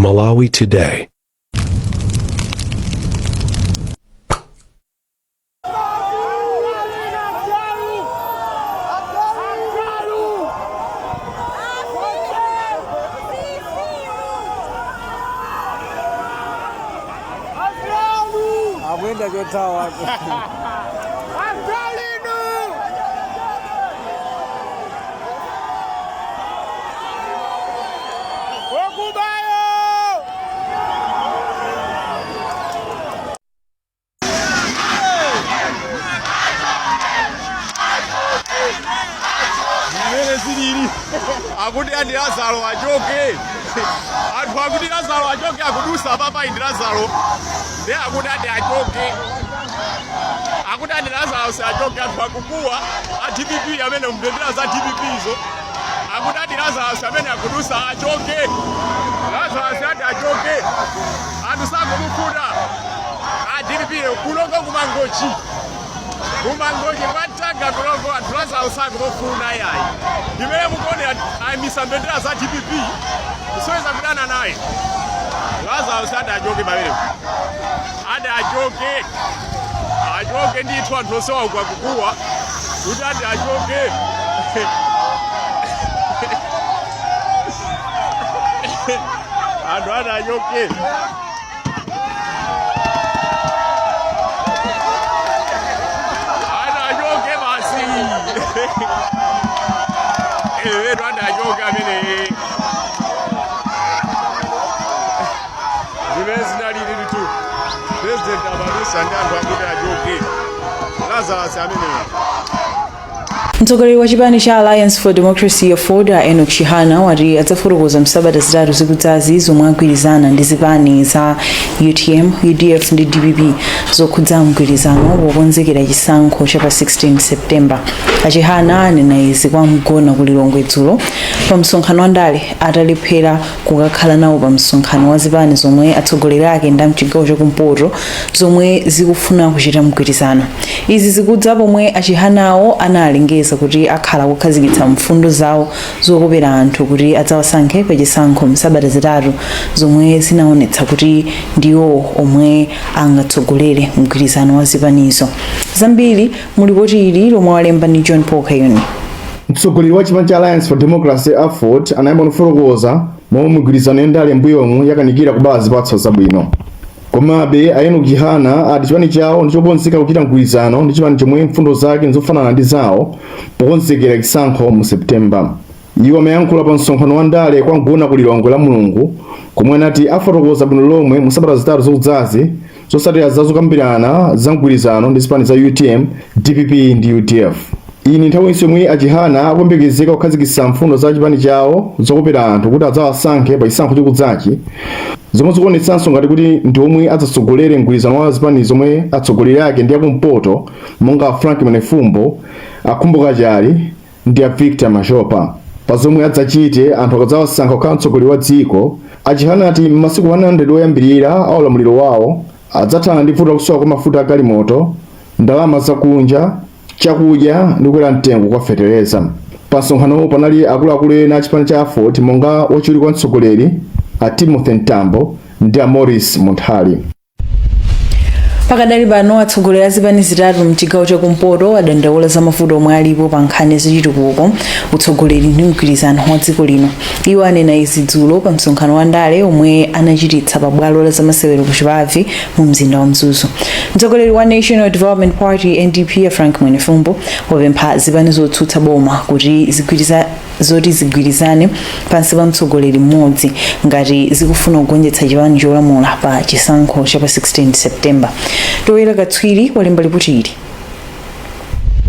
Malawi Today. Akuyenda chothawa. Mmene zilili, akuti andi Lazaro achoke. Anthu akuti Lazaro achoke, akudusa apapa ndi Lazaro, ndi akuti andi achoke, akuti andi Lazaro achoke. Anthu akukuwa a DPP amene mbendera za DPP izo, akuti andi Lazaro amene akudusa achoke, Lazaro ati achoke, anthu sakumufuna a DPP kuloko kumangochi, kumangochi kwataga kuloko, anthu Lazaro sakumufuna yayi. Ndimene mukuonera ayimisa mbendera za DPP kusonyeza kudana naye. Lazaro ati achoke pamenepo, ati achoke, achoke ndithu. Anthu onsewa akukuwa kuti ati achoke. Anthu ati achoke. Ati achoke basi. Ewetu ati achoke amene zimene zinalili ndithu. President amadusa ndi anthu akuti achoke Lazarus ameneyo. Mtsogoleri wa chipani cha Alliance for Democracy, AFORD, Enoch Chihana wati adzafotokoza msabata 3 zikudzazi zomwe agwirizana ndi zipani za UTM, UDF ndi DPP zokhudza mgwirizano wokonzekera chisankho cha pa 16 September. A Chihana anena izi kwa Mgona ku Lilongwe dzulo pa msonkhano wa ndale, atalephera kukakhala nawo pa msonkhano wa zipani zomwe atsogoleri ake ndi amchigawo chakumpoto zomwe zikufuna kuchita mgwirizano. Izi zikudza pomwe a Chihanawo analengeza kuti akhala kukhazikitsa mfundo zawo zokopera anthu kuti adzawasankhe pa chisankho msabata 3, zomwe zinaonetsa kuti ndiwo omwe angatsogolere mgwirizano wa zipanizo. Zambiri mu lipoti ili lomwe walemba ndi John Paul Kayuni. Mtsogoleri wa chipani cha Alliance for Democracy, AFORD, anayamba kufotokoza momwe migwirizano ya ndale m'mbuyomu yakanikira kubala zipatso zabwino. Komabe a Enoch Chihana ati chipani chawo ndichokonzeka kuchita mgwirizano ndi chipani chomwe mfundo zake nzofanana ndi zawo pokonzekera chisankho mu September. Iwo amayankhula pa msonkhano wa ndale kwa Mgona ku Lilongwe la Mulungu, komwe anati afotokoza bwino lomwe mu sabata 3 zikudzazi zotsatira za zokambirana za mgwirizano ndi zipani za UTM, DPP ndi UDF. Iyi ndi nthawinso yomwe a Chihana akuyembekezeka kukhazikitsa mfundo za chipani chawo zokopera anthu kuti adzawasankhe pa chisankho chikudzachi, zomwe zikuonetsanso ngati kuti ndi omwe adzatsogolere mgwirizano wa zipani zomwe atsogoleri ake ndi akumpoto monga a Frank Mwenefumbo, a Khumbo Kachali ndi a Victor Machopa. Pa zomwe adzachite anthu akadzawasankha kukhala mtsogoleri wa dziko, a Chihana ati m'masiku 100 oyambirira a ulamuliro wawo adzathana ndi vuto lakusowa kwa mafuta a galimoto, ndalama zakunja, chakudya ndi kukwera mtengo kwa fetereza. Pa msonkhanowu panali akuluakulu ena a chipani cha AFORD monga wachiwiri kwa mtsogoleri a Timothy Mtambo ndi a Maurice Munthali. Pakadali pano, atsogoleri a zipani 3 mchigawo chakumpoto adandaula za mavuto omwe alipo pa nkhani zachitukuko, utsogoleri ndi mgwirizano wa dziko lino. Iwo anena izi dzulo pa msonkhano wa ndale omwe anachititsa pa bwalo la zamasewero ku Chibavi mu mzinda wa Mzuzu. Mtsogoleri wa National Development Party, NDP, Frank Mwenefumbo wapempha zipani zotsutsa boma kuti zoti zigwirizane pansi pa mtsogoleri mmodzi ngati zikufuna kugonjetsa chipani cholamula pa chisankho cha pa 16 September. Toyera Katswiri walemba ripoti ili.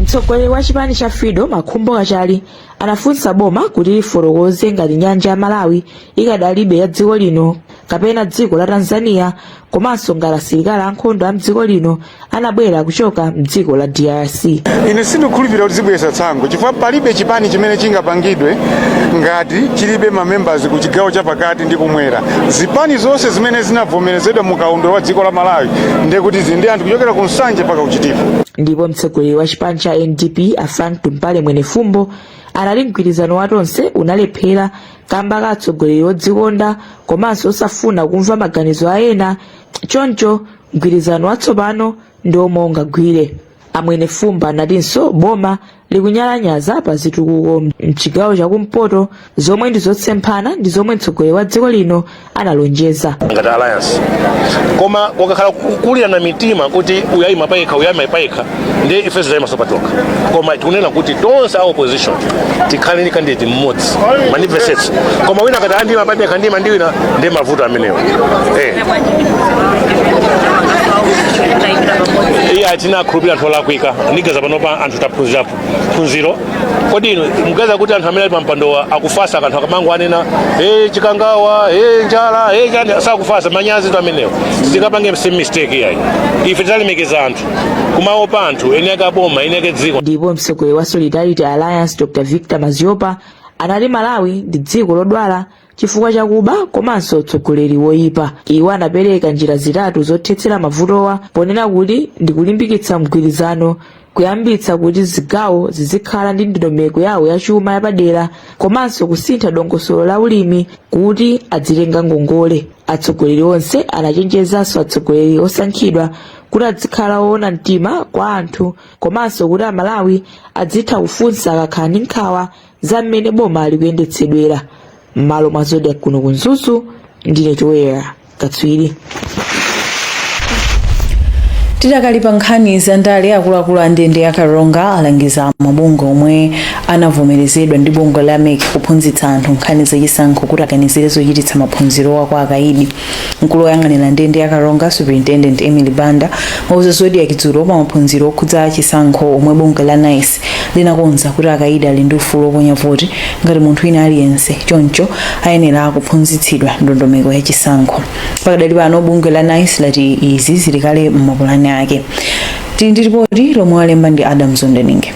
Mtsogoleri wa chipani cha Freedom, a Khumbo Kachali, anafunsa boma kuti lifotokoze ngati nyanja ya Malawi ikadalibe ya dziko lino kapena dziko la Tanzania, komanso ngati asilikali ankhondo a mdziko lino anabwera kuchoka mdziko la DRC. Ine sindikukhulupirira kuti zibweretsa tsankho, chifukwa palibe chipani chimene chingapangidwe ngati chilibe mamembers ku chigawo chapakati ndi kumwera. Zipani zonse zimene zinavomerezedwa mu kaundula wa dziko la Malawi ndiye kuti zili ndi anthu kuchokera ku Nsanje mpaka ku Chitipa. Ndipo mtsogoleri wa chipani cha NDP, a Frank Tumpale Mwenefumbo, anati mgwirizano wa Tonse unalephera. Kamba ka atsogoleri odzikonda komanso osafuna kumva maganizo a ena, choncho mgwirizano watsopano ndi omwe ungagwire. A Mwenefumbo anatinso boma likunyalanyaza pa zitukuko mchigawo chakumpoto, zomwe ndi zotsemphana ndi zomwe mtsogoleri wa dziko lino analonjeza. Ngati alliance, koma kwakakhala kulirana mitima kuti uyayima payekha, uyayima payekha, ndiye ife zitayima patokha. Koma tikunena kuti tonse a opposition tikhale ndi candidate mmodzi, manifestes. Koma wina akati andima pandekha, ndima ndi wina, ndiye mavuto amenewo. Iye atinakhulupirira anthu olakwika. Ndigaza panopa anthu taphunzirapo phunziro. Kodi inu mugaza kuti anthu amene ali pampandowa akufasa kanthu akamango anena e Chikangawa, e njala, e chani, sakufasa manyazi tu amenewo. Sitikapange same mistake iyayi. Ife tizalemekeza anthu, kumaopa anthu eni ake aboma, eni ake dziko. Ndipo mtsogoleri wa Solidarity Alliance, Dr Victor Maziopa, anati Malawi ndi dziko lodwala chifukwa chakuba komanso utsogoleri woyipa. Iwo anapereka njira zitatu zothetsera mavutowa, ponena kuti ndi kulimbikitsa mgwirizano, kuyambitsa kuti zigawo zizikhala ndi ndondomeko yawo yachuma yapadera, komanso kusintha dongosolo la ulimi kuti adzitenga ngongole. Atsogoleri onse anachenjezanso atsogoleri osankhidwa kuti adzikhala woona mtima kwa anthu, komanso kuti Amalawi adzitha kufunsa akakhala ndi nkhawa za mmene boma likuyendetsedwera. M'malo mwa Zodiak kuno ku Mzuzu, ndine Choyera Katswiri. Tidakali pa nkhani za ndale, akuluakulu a ndende ya Karonga alangiza mabungwe omwe anavomerezedwa ndi bungwe la MEC kuphunzitsa anthu nkhani zachisankho kuti aganizire zochititsa maphunzirowa kwa akaidi. Mkulu woyang'anira ndende ya Karonga, Superintendent Emily Banda, wauza Zodiak dzulo pa maphunziro okhudza chisankho omwe bungwe la NICE linakonza kuti akaidi ali ndi ufulu woponya voti ngati munthu wina aliyense, choncho ayenera kuphunzitsidwa ndondomeko ya chisankho. Pakadali pano bungwe la NICE lati izi zili kale m'mapulani ake. Tili ndi ripoti lomwe walemba ndi Adam Zondeninge.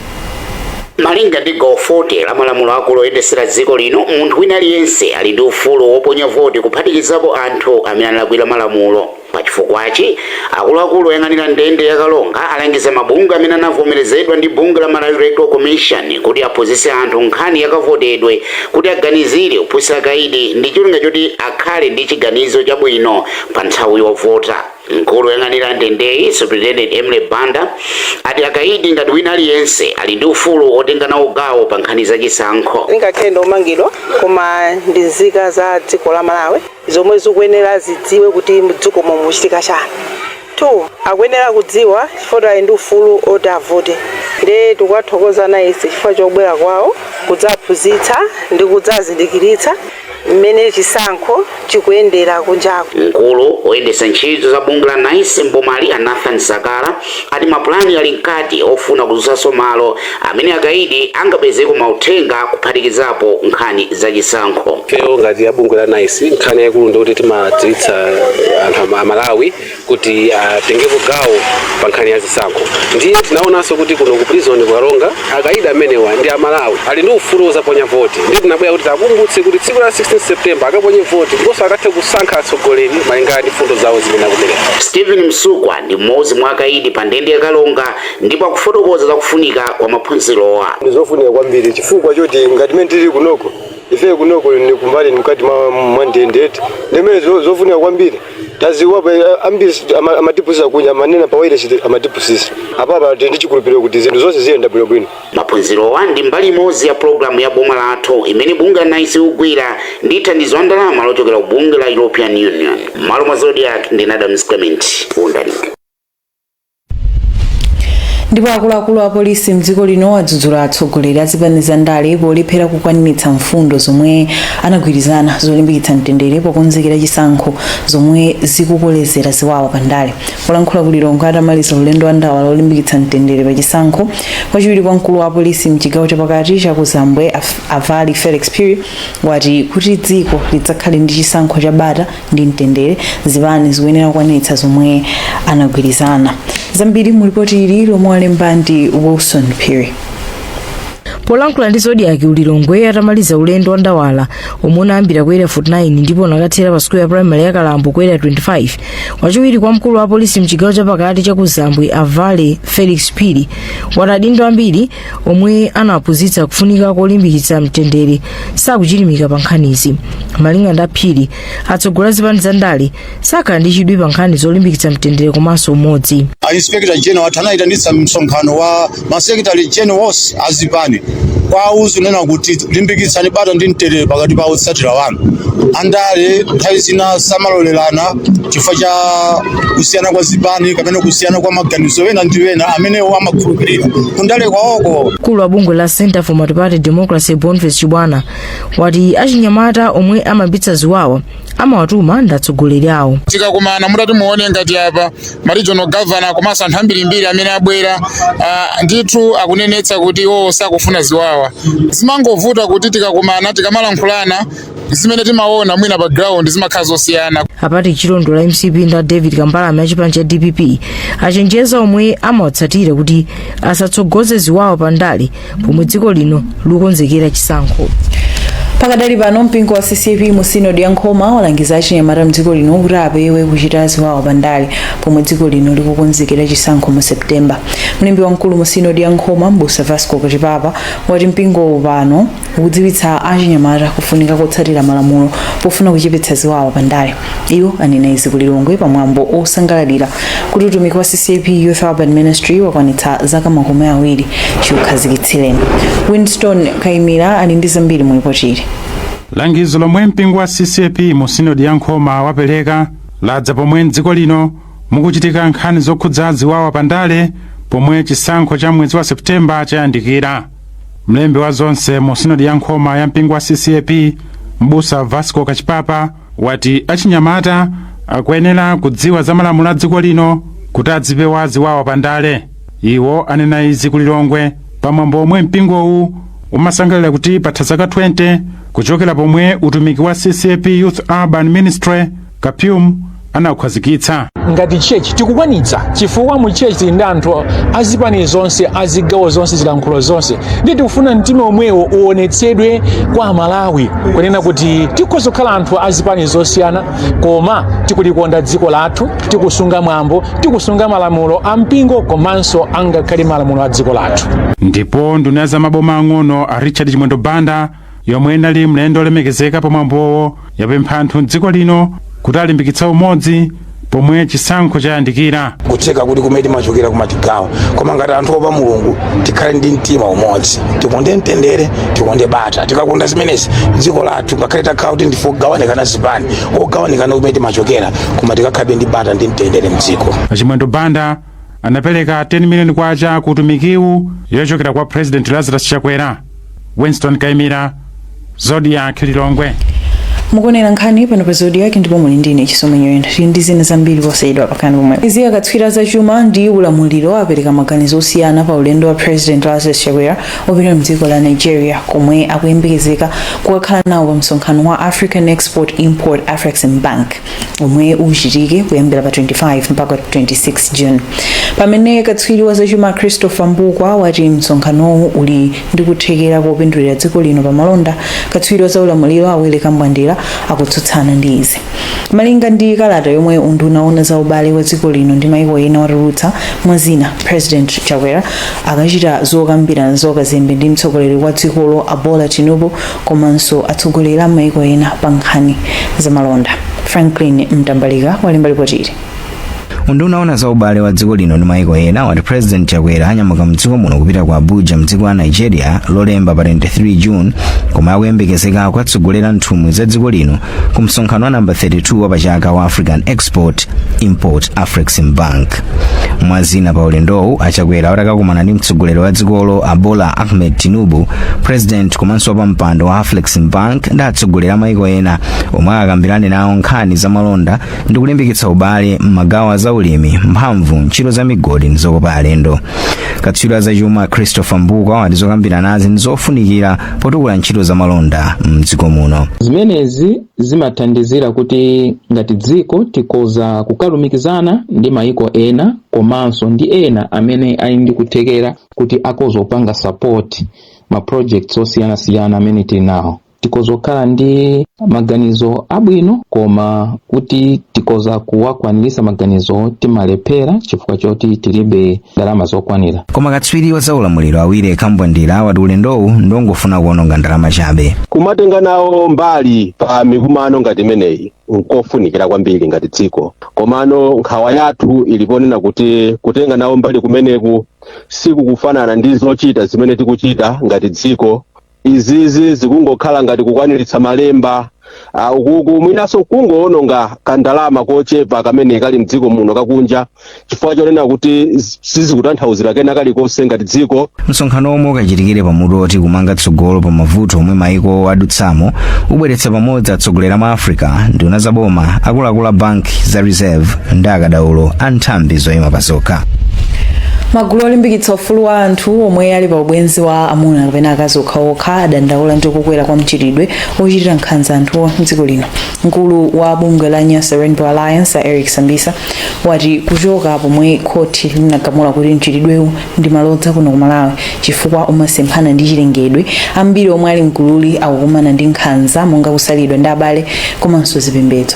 Malinga ndi gawo 40 la malamulo akulu oyendesera dziko lino, munthu wina aliyense ali ndi ufulu woponya voti, kuphatikizapo anthu amene analakwira malamulo. Pachifukwachi, akuluakulu oyang'anira ndende ya Karonga alangiza mabungwe amene anavomerezedwa ndi bungwe la Malawi Electoral Commission kuti aphunzitse anthu nkhani yakavotedwe kuti aganizire kuphunzitsa akaidi ndi cholinga choti akhale ndi chiganizo chabwino pa nthawi yovota. Mkulu woyang'anira ndendeyi, Superintendent Emily Banda, ati akaidi ngati wina aliyense ali ndi ufulu otenga nawo gawo pa nkhani zachisankho. Ngakhale ndomangidwa, koma ndi nzika za dziko la Malawi zomwe zikuyenera zidziwe kuti mdziko momwe muchitika chani. Two, akuyenera kudziwa chifukwa ali ndi ufulu oti avote. Ndiye tikuwathokoza NICE chifukwa chobwera kwawo kudzaphunzitsa ndi kudzazindikiritsa mmene chisankho chikuyendera kunjaku. Mkulu oyendetsa ntchito za bungwe la NICE mbomali, a Nathan Sakala, ati mapulani ali mkati ofuna kudzutsanso malo amene akaidi angapezeko mauthenga, kuphatikizapo nkhani zachisankho. Ifeyo ngati ya bungwe la NICE, nkhani yaikulu ndikuti timadziwitsa anthu Amalawi kuti atengepo gawo pa nkhani ya zisankho. Ndiye tinaonanso kuti kuno ku prison ku Karonga akaidi amenewa ndi Amalawi, ali ndi ufulu wozaponya voti. Ndiye tinabwera kuti takumbutse kuti tsiku la 16 September akaponye voti ndiponso akathe kusankha atsogoleri malingana ndi mfundo zawo zimene akupereka. Stephen Msukwa ndi mmodzi mwa akaidi pa ndende ya Karonga ndipo akufotokoza za kufunika kwa maphunzirowa. Ndizofunika kwambiri chifukwa choti ngati mene tili kunoko, ife kunoko ni kumbali, ni mkati mwa ndendete, ndimene zofunika kwambiri taziwa ambiri amatiphunzitsa kunja, amanena pa wireless, amatiphunzitsa. Apapa tili ndi chikhulupiriro kuti zinthu zonse ziyenda bwinobwino. Maphunzirowa ndi mbali imodzi ya pulogalamu ya boma lathu imene bungwe la NICE ikugwira ndi thandizo la ndalama lochokera ku bungwe la European Union. M'malo mwa Zodiak, ndine Adams Clement Wundaning. Ndipo akuluakulu a polisi mdziko lino adzudzula atsogoleri a zipani za ndale polephera kukwaniritsa mfundo zomwe anagwirizana zolimbikitsa mtendere pokonzekera chisankho, zomwe zikukolezera ziwawa pa ndale. Polankhula ku Lilongwe atamaliza ulendo wa ndawala olimbikitsa mtendere pa chisankho, wachiwiri kwa mkulu wa polisi mchigawo chapakati chakuzambwe, Avali Felix Phiri, wati kuti dziko lidzakhale ndi chisankho cha bata ndi mtendere, zipani zikuyenera kukwaniritsa zomwe anagwirizana. Zambiri mu ripoti ili lomwe walemba ndi Wilson Phiri. Polankhula ndi Zodiak ku Lilongwe atamaliza ulendo wa ndawala omwe unayambira ku Area 49 ndipo unakathera pa sukulu ya primary ya Kalambo ku Area 25, wachiwiri kwa mkulu wa polisi mchigawo chapakati cha kuzambwe, Avale Felix Phiri, wati adindo ambiri omwe anawaphunzitsa kufunika kolimbikitsa mtendere sakuchilimika pa nkhanizi. Malinga ndi Phiri, atsogoleri a zipani za ndale sakhala ndi chidwi pa nkhani zolimbikitsa mtendere komanso umodzi. A Inspector General athu anayitanitsa msonkhano wa ma secretary general onse azipani kwauza nena kuti limbikitsani bata ndi mtendere pakati pa otsatira wanu. Andale nthawi zina samalolerana chifukwa cha kusiyana kwa zipani kapena kusiyana kwa maganizo ena ndi ena amenewo amakhulupirira kundale kwawoko. Mkulu wa bungwe la Center for Multiparty Democracy, Boniface Chibwana, wati achinyamata omwe amayambitsa ziwawa amawatuma ndi atsogoleri awo. Tikakumana, mutati muone ngati apa ma regional governor komanso anthu ambirimbiri amene abwera, ndithu akunenetsa kuti iwo sakufuna ziwawa. Zimangovuta kuti tikakumana, tikamalankhulana, zimene timaona mwina pa ground zimakhala zosiyana. Apati Chilondo la MCP ndi David Kambalame achipani cha DPP achenjeza omwe amawatsatira kuti asatsogoze ziwawa pa ndale pomwe dziko lino likukonzekera chisankho. Pakadali pano, mpingo wa CCAP mu Sinodi ya Nkhoma walangiza achinyamata mdziko lino kuti apewe kuchita ziwawa pandale pomwe dziko lino likukonzekera chisankho mu Septemba. Mlembi wamkulu mu Sinodi ya Nkhoma, Mbusa Vasco Kachipapa, wati mpingo pano ukudziwitsa achinyamata kufunika kotsatira malamulo pofuna kuchepetsa ziwawa pandale. Iwo anena izi ku Lilongwe pamwambo osangalalira kuti utumiki wa CCAP Youth Urban Ministry wakwanitsa zaka 20 chiukhazikitsireni. Winston Kaimira ali ndi zambiri mu ripoti ili. Langizo lomwe mpingo wa CCAP mu Sinodi ya Nkhoma wapereka ladza pomwe mdziko lino mukuchitika nkhani zokhudza ziwawa pandale pomwe chisankho cha mwezi wa Septemba chayandikira. Mlembi wa zonse mu Sinodi ya Nkhoma ya mpingo wa CCAP, Mbusa Vasco Kachipapa, wati achinyamata akuyenera kudziwa za malamulo a dziko lino kuti adzipewa ziwawa pandale. Iwo anena izi ku Lilongwe pamwambo omwe mpingowu umasangalala kuti patha zaka 20 kuchokera pomwe utumiki wa CCAP Youth Urban Ministry, KAPYUM, anawukhazikitsa. Ngati church tikukwanitsa, chifukwa mu church tili ndi anthu azipani zonse, azigawo zonse, zilankhulo zonse, ndi tikufuna mtima omwewo uonetsedwe kwa Amalawi kunena kuti tikhoza kukhala anthu azipani zosiyana, koma tikulikonda dziko lathu, tikusunga mwambo, tikusunga malamulo a mpingo komanso angakhale malamulo a dziko lathu. Ndipo nduna ya zamaboma ang'ono a Richard Chimwendo Banda, yomwe inali mlendo olemekezeka pamwambowo, yapempha anthu mdziko lino kuti alimbikitse umodzi pomwe chisankho chayandikira. Kutheka kuti kumene timachokera kumatigawa, koma ngati anthu opa Mulungu tikhale ndi mtima umodzi, tikonde mtendere, tikonde bata. Tikakonda zimenezi, dziko lathu, ngakhale takhala kuti ndife ogawanikana zipani, ogawanikana kumene timachokera, koma tikakhabe ndi bata ndi mtendere mdziko. Chimwendo Banda anapereka 10 miliyoni kwacha ku utumikiwu yochokera kwa President Lazarus Chakwera. Winston Kaimira, Zodiak, Lilongwe. Mukuonera nkhani pano pa Zodiak ndipo muli ndine Chisomo Nyirenda. Tili ndi zina zambiri posachedwa pakani pomwe izi. Akatswiri zachuma ndi ulamuliro apereka maganizo osiyana pa ulendo wa President Lazarus Chakwera opita mdziko la Nigeria, komwe akuyembekezeka kukakhala nawo pa msonkhano wa African Export Import Afrexim Bank omwe uchitike kuyambira pa 25 mpaka 26 June. Pamene katswiri wa zachuma Christopher Mbukwa wati msonkhanowu uli ndi kuthekera kopindulira dziko lino pa malonda, katswiri wa zaulamuliro Awele Kambwandira akutsutsana ndi izi. Malinga ndi kalata yomwe unduna owona za ubale wa dziko lino ndi maiko ena watulutsa, mwazina President Chakwera akachita zokambirana zakazembe ndi mtsogoleri wa dzikolo a Bola Tinubu komanso atsogoleri a maiko ena pa nkhani zamalonda. Franklin Mtambalika walemba ripoti ili. Unduna owona za ubale wa dziko lino ndi maiko ena wati President Chakwera anyamuka mdziko muno kupita ku Abuja mdziko la Nigeria Lolemba pa 23 June, koma akuyembekezeka kukatsogolera nthumwi za dziko lino ku msonkhano wa namba 32 wa pachaka wa African Export Import Afrexim Bank. Mwazina, pa ulendowu aChakwera atakakumana ndi mtsogoleri wa dzikolo a Bola Ahmed Tinubu, president komanso wapampando wa Afrexim Bank, ndi atsogoleri a maiko ena omwe akakambirane nawo nkhani za malonda ndi kulimbikitsa ubale m'magawo a zaulimi, mphamvu, ntchito za migodi ndi zokopa alendo. Katswiri wa zachuma Christopher Mbukwa wati zokambiranazi ndi zofunikira potukula ntchito za malonda mdziko muno. Zimenezi zimathandizira kuti ngati dziko tikhoza kukalumikizana ndi mayiko ena komanso ndi ena amene ali ndi kuthekera kuti akhoza kupanga support Ma projects osiyanasiyana amene tili nawo, tikoza kukhala ndi maganizo abwino, koma kuti tikoza kuwakwanirisa maganizo timalephera chifukwa choti tilibe ndalama zokwanira. Koma katswiri wa zaulamuliro Awire Kambwandira wati ulendowu ndongofuna kuononga ndalama chabe. Kumatenga nawo mbali pa mikumano ngati imeneyi nkofunikira kwambiri ngati dziko, komano nkhawa yathu iliponena kuti kutenga nawo mbali kumeneku sikukufanana ndi zochita zimene tikuchita ngati dziko. Izizi zikungokhala ngati kukwaniritsa malemba. Ukuku mwinanso kungoononga kandalama kochepa kamene kali mdziko muno kakunja, chifukwa chonena kuti sizikutanthauzira kena kalikonse ngati dziko. Msonkhano omwe ukachitikire pamutu oti kumanga tsogolo pa mavuto omwe maiko adutsamo ubweretsa pamodzi atsogoleri mu Africa, nduna za boma, akuluakulu a banki za Reserve ndi akadaulo a nthambi zoyima pa zokha. Magulu olimbikitsa ufulu wa anthu omwe ali pa ubwenzi wa amuna kapena akazi okhaokha adandaula ndi kukwera kwa mchitidwe ochitira nkhanza anthuwa mdziko lino. Mkulu wa bungwe la Nyasa Rainbow Alliance, Eric Sambisa, wati kuchoka pomwe khoti linagamula kuti mchitidwewu ndi malodza kuno ku Malawi chifukwa umasemphana ndi chilengedwe, ambiri omwe ali mgululi akukumana ndi nkhanza monga kusalidwa ndi abale komanso zipembedzo.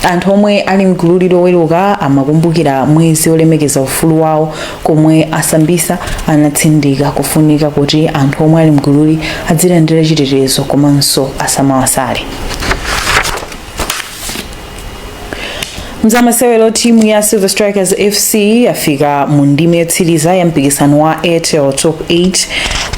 Anthu omwe ali mgululi loweruka amakumbukira mwezi olemekeza ufulu wawo, komwe Asambisa anatsindika kufunika kuti anthu omwe ali mgululi adzilandira chitetezo komanso asamawasale. Mzamasewero, timu ya Silver Strikers FC yafika mu ndime yotsiriza ya mpikisano wa Airtel Top 8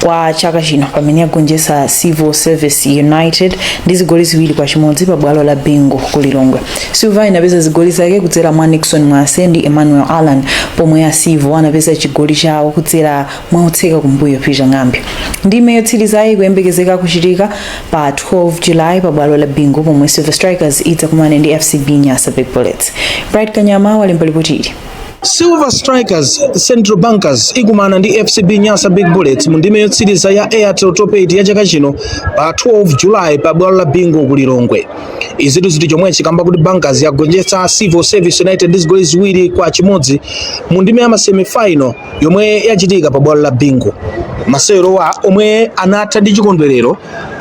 kwa chaka chino pamene yagonjetsa Civil Service United ndi zigoli 2-1 pa bwalo la Bingu ku Lilongwe. Silver inapeza zigoli zake kudzera mwa Nixon Mwase ndi Emmanuel Allan, pomwe a Civil anapeza chigoli chawo kudzera mwa otseka kumbuyo Peter Ng'ambi. Ndime yotsirizayi ikuyembekezeka kuchitika pa 12 July pa bwalo la Bingu pomwe Silver Strikers idzakumane ndi FCB Nyasa Big Bullets. Bright Kanyama walemba ripoti ili. Silver Strikers Central Bankers ikumana ndi FCB Nyasa Big Bullets mu ndime yotsiriza ya Airtel Top 8 ya chaka chino pa 12 July pa bwalo la Bingu ku Lilongwe. Izitu zili chomwechi kamba kuti Bankers yagonjetsa Civil Service United ndi zigoli 2-1 mu ndime ya ma semi-final yomwe yachitika pa bwalo la Bingu. Masewerowa omwe anatha ndi chikondwerero,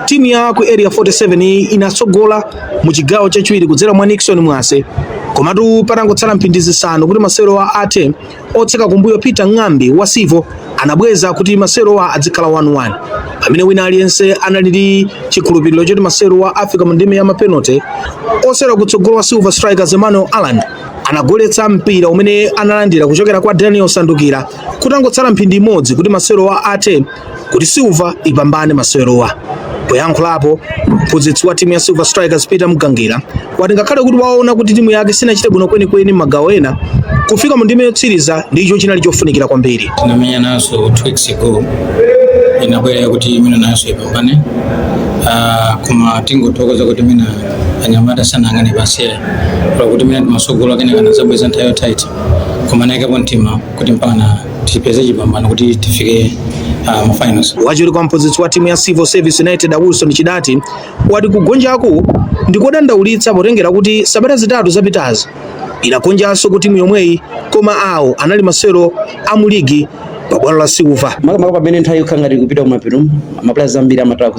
timu ya ku Area 47 inatsogola mu chigawo chachiwiri kudzera mwa Nixon Mwase, komatu patangotsala mphindi 5 kuti masewerowa athe, otseka kumbuyo Peter Ng'ambi wa Civo anabweza kuti masewerowa adzikhala 1-1. Pamene wina aliyense anali ndi chikhulupiriro choti masewerowa afika mu ndime ya mapenalty, osewera kutsogolo wa Silver Strikers Emmanuel Allan anagoletsa mpira umene analandira kuchokera kwa Daniel Sandukira kutangotsala mphindi imodzi kuti masewerowa athe kuti Silver ipambane masewerowa. Poyankhulapo, mphunzitsi wa timu ya Silver Strikers Peter Mgangira wati ngakhale kuti waona kuti timu yake sinachite bwino kwenikweni m'magawo ena, kufika mu ndime yotsiriza ndicho chinali chofunikira kwambiri. Tinamenya naso 2 weeks ago, inabwera kuti mwina naso ipambane. Koma tingothokoza kuti mwina anyamata sanayang'ane pansi, kuti mwina timasogola kenaka anazabweza nthawi yotaita, koma anayikapo mtima kuti mpaka tipeze chipambano kuti tifike ma finals. Wachiwiri kwa mphunzitsi wa timu ya Civil Service United Wilson Chidati wati kugonjaku ndikodandaulitsa potengera kuti sabata 3 zapitazi inagonjanso ku timu yomweyi, koma awo anali masewero a mu ligi pa bwalo la Silver. Makamaka pamene nthawi ikukhala ngati kupita kumapeto, maplayers ambiri amataya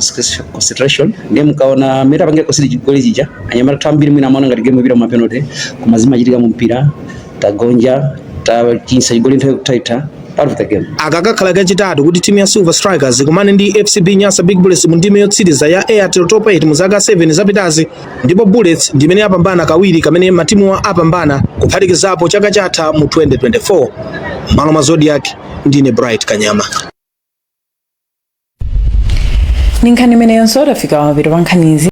concentration. Ndiye mukaona mmene apangira concede chigoli chija, anyamata ambiri mwina amaona ngati game ipita kumapenalty, koma zimachitika mu mpira, tagonja, tachinsa chigoli nthawi kutaita, part of the game. Aka kakhala kachitatu kuti timu ya Silver Strikers ikumane ndi FCB Nyasa Big Bullets mu ndime yotsiriza ya Airtel Top 8 mu zaka 7 zapitazi, ndipo Bullets ndimene yapambana kawiri kamene matimuwa apambana, kuphatikizapo chaka chatha mu 2024. M'malo mwa Zodiak, ndine Bright Kanyama. Ndi nkhani imeneyonso tafika pamapeto pa nkhanizi.